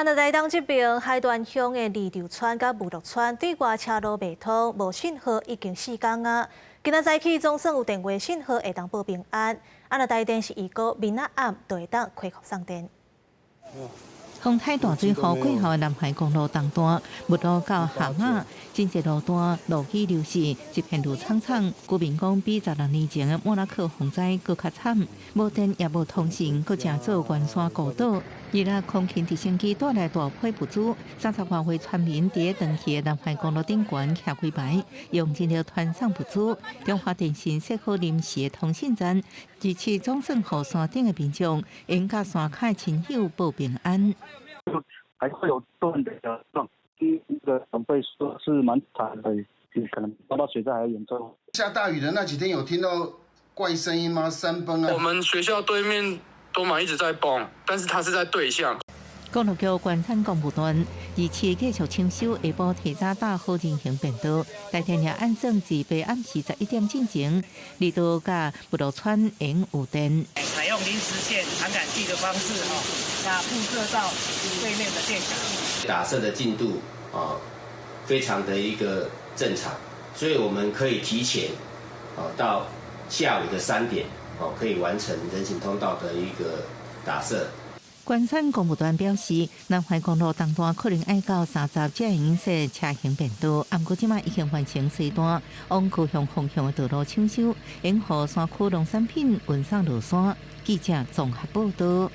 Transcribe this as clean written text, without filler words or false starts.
啊，那台東這邊海端鄉的離島村佮武樂村對外車路袂通，無信號已經4工啊。今仔早起總算有電話信號會當報平安。啊，若台電是預估明仔暗就會當恢復送電。風台大水雨過後的南橫公路東段，木路到下馬，真濟路段落雨流失，一片綠蒼蒼。居民講比16年前的莫拉克洪災閣較慘，無電也無通訊，閣成做懸山孤島。伊拉空勤直升機帶來大批物資，30外位村民佇斷去的南橫公路頂懸徛幾排，用人力傳送物資。中華電信設好臨時的通訊站，支持總算予山頂的民眾，會佮山跤的親友報平安。還會有斷的狀，那個長輩說是蠻慘的，可能遭到水災還嚴重。下大雨的那幾天有聽到怪聲音嗎？山崩啊！我們學校對面都嘛一直在崩，但是它是在對向。公路局關山公務段，二期繼續搶修，下晡提早搭好人行便道。台電也按算佇白暗時11點進前，離島佮木樂村會有電。採用臨時線傳感器的方式，哈，那布設到對面的電響。打設的進度啊，非常的一個正常，所以我們可以提前啊到下午的3點哦，可以完成人行通道的一個打設。關山公務團表示，南橫公路東段可能愛到30才會用設車行便道，毋過這馬已經完成西段往高雄方向的道路搶修，會予山區農產品運送落山。記者綜合報道。